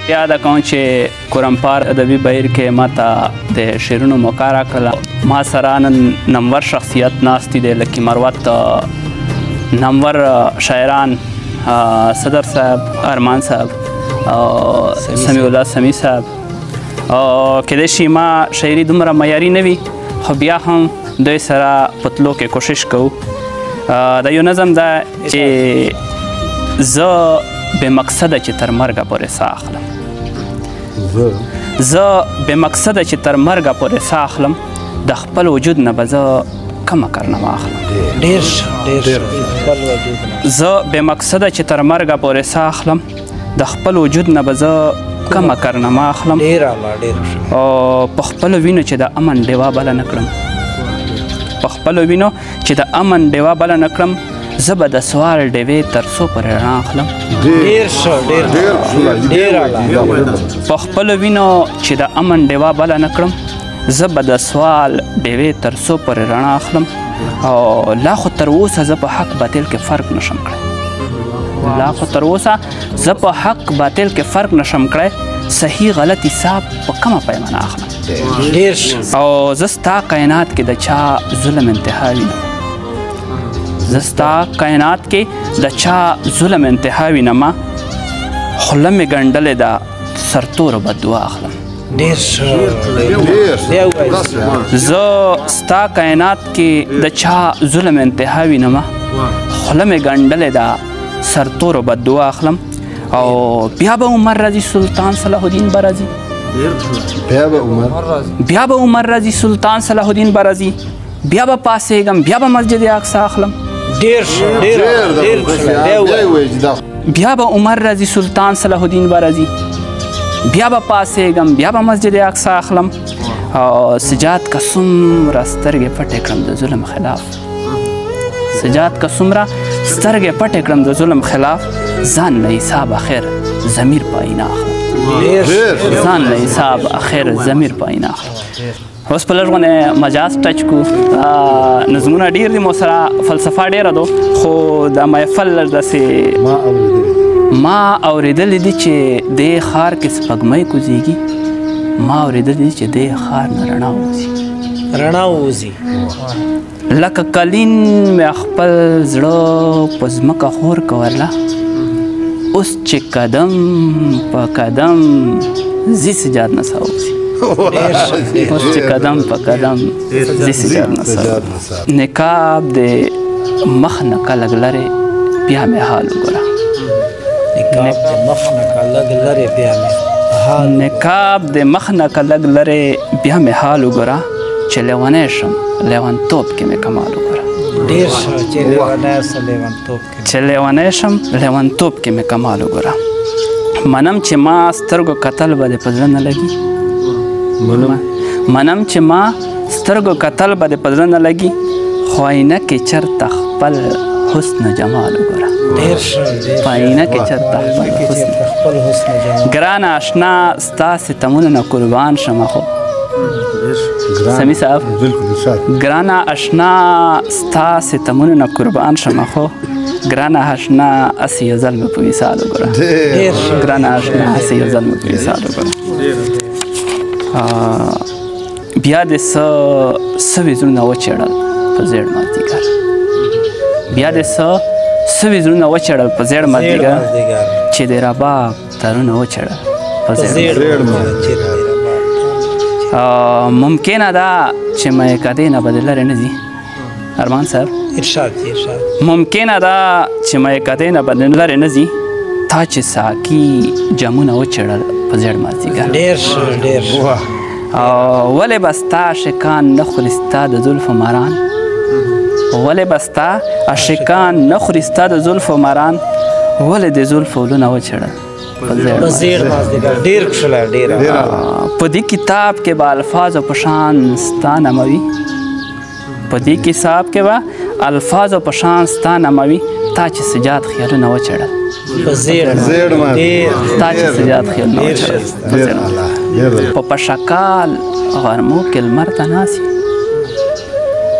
یاده کوم چې کورمپار ادبي بهیر کې ما ته د شعرونو موقع راکړله. ما سره نن نمور شخصیت ناست دی، لکي مروت نمور شاعران صدر صاحب، ارمان صاحب او سمیع الله سمیع صاحب. او کیدای شي ما شاعري دومره معیاري نه وي، خو بیا هم دوی سره په تلو کې کوشش کوو. دا یو نظم ده چې زه بې مقصده چې تر مرګه پورې ساه اخلم، زه بې مقصده چې تر مرګه پورې ساه اخلم، د خپل وجود نه به زه کومه کارنامه اخلم. ډېر ډېر. زه بې مقصده چې تر مرګه پورې ساه اخلم، د خپل وجود نه به زه کومه کارنامه اخلم. ډېر اعلی، ډېر. او په خپلو وینو چې د امن ډېوه بله نه کړم، په خپلو وینو چې د امن ډېوه بله نه کړم، زه به د سوال ډېوې تر څو پورې رڼا اخلم. ډېر ښه، ډېر ډېر اعلی. په خپلو وینو چې د امن ډېوه بله نه کړم، زه به د سوال ډېوې تر څو پورې رڼا اخلم. او لا خو تر اوسه زه په حق باطل کې فرق نشم کړی، لا خو تر اوسه زه په حق باطل کې فرق نشم کړی، صحیح غلط حساب په کومه پیمانه اخلم. ډېر. او زه ستا کائنات کې د چا ظلم انتها وینم، زه ستا کائنات کې د چا ظلم انتها وینم، خوله مې ګنډلې ده سرتورو بددعا اخلم. ډېر ښه، ډېر. زه ستا کائنات کې د چا ظلم انتها وینم، خوله مې ګنډلې ده سرتورو بددعا اخلم. او بیا به عمر راځي، سلطان صلاح الدین به راځي، بیا به عمر راځي، سلطان صلاح الدین به راځي، بیا به پاڅېږم، بیا به مسجد اقصی اخلم. ډېر ښه، ډېر ډېر. بیا به عمر راځي، سلطان صلاح الدین به راځي، بیا به پاڅېږم، بیا به مسجد اقصی اخلم. او سجاد که څومره سترګې پټې کړم د ظلم خلاف، سجاد که څومره سترګې پټې کړم د ظلم خلاف، ځان له حساب اخر ضمیر په آینه اخلم، ځان له حساب اخر ضمیر په آینه اخلم. اوس په لږ غوندې مجاز ټچ کو. نظمونه ډېر دي، مو سره فلسفه ډېره ده، خو د محفل لږ داسې ما اورېدلي دي چې دې ښار کې سپوږمۍ کوزېږي، ما اورېدلي دي چې دې ښار نه رڼا ووځي، رڼا ووځي. لکه کلین مې خپل زړه په ځمکه خور کوله، اوس چې قدم په قدم ځي سجاد نه سا ووځي، اوس چې قدم په قدم ځي سجاد نه سا. نقاب د مخ نه که لږ لرې بیا مې حال وګوره، نقاب د مخ نه که لږ لرې بیا مې حال، نقاب د مخ نه که لږ لرې بیا مې حال وګوره، چې لیونی شم لیونتوب کې مې کمال وګوره. ډېر ښه، چې لیونی شم لیونتوب کې، چې لیونی شم لیونتوب کې مې کمال وګوره. منم چې ما سترګو کتل به دې په زړه نه لګي، منم چې ما سترګو کتل به دې په زړه نه لګي، خو آینه کې چېرته خپل حسن جمال وګوره. ډېر ښه، په آینه کې چېرته خپل حسن جمال. ګرانه اشنا ستا ستمونو نه قربان شم، خو سمیع صاحب ګرانه اشنا ستا ستمونو نه قربان شم، خو ګرانه اشنا هسې یو ځل مې په وصال وګوره، ګرانه اشنا هسې یو ځل مې په وصال وګوره. بیا دې څه سوي زړونه وچېړل په زیړ مازدیګر، بیا دې څه سوي زړونه وچېړل په زیړ مازدیګر، چې د رباب تارونه وچېړل په زیړ مازدیګر. ممکنه ده چې میکدې نه به دې لرې نه ځي ارمان صاحب، ارشاد ارشاد. ممکنه ده چې میکدې نه به دې لرې نه ځي، تا چې ساقي جامونه وچېړل په زیړ مازدیګر. ډېر ښه، ډېر ښه. او ولې به ستا عاشقان نه خوري ستا د زلفو ماران، ولې به ستا عاشقان نه خوري ستا د زلفو ماران، ولې د زلفو ولونه وچېړل په زیړ مازدیګر. ډېر ښکلی، ډېر. په دې کتاب کې به الفاظو په شان ستا نامه وي، په دې کتاب کې به الفاظو په شان ستا نامه وي، تا چې سجاد خیالونه وچېړل په زیړ مازدیګر، تا چې سجاد خیالونه وچېړل. په پشکال غرمو کې لمر ته ناست،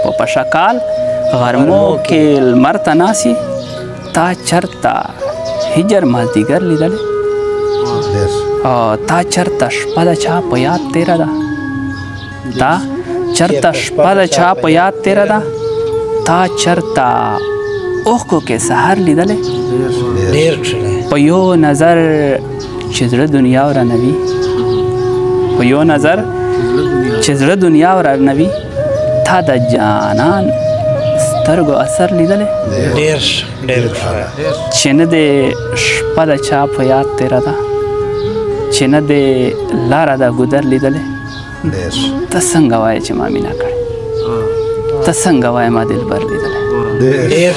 په پشکال غرمو کې لمر ته ناست، تا چرته هجر مازدیګر لیدلی؟ تا چرته شپه د چا په یاد تېره ده، تا چرته شپه د چا په یاد تېره ده، تا چرته اوښکو کې سحر لیدلی؟ ډېر کښلی. په یو نظر چې زړه دنیا ورانوي، په یو نظر چې زړه دنیا ورانوي، تا د جانان سترګو اثر لیدلی؟ ډېر ډېر کښلی. چې نه دې شپه د چا په یاد تېره ده، چې نه دې لاره د ګودر لیدلی، ته څنګه وایې چې ما مینه کړې، ته څنګه وایې ما دلبر لیدلی؟ ډېر.